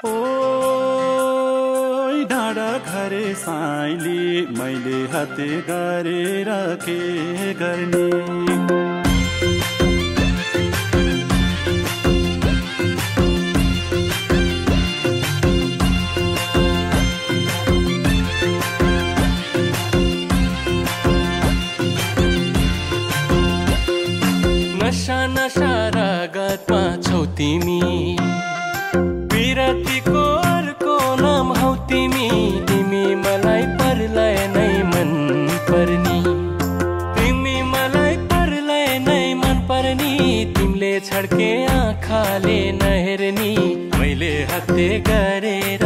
ओ डाँडा घरे साइली मैले हत्ते गरेर के गर्ने नशा नशा रगतमा छौ तिमी विरतीको अर्को नाम हौ तिमी तिमी मलाई परलय नै मन पर्नी तिमी मलाई परलय नै मन पर्नी तिमीले छड्के आँखाले नहेर्नी मैले हत्ते गरेर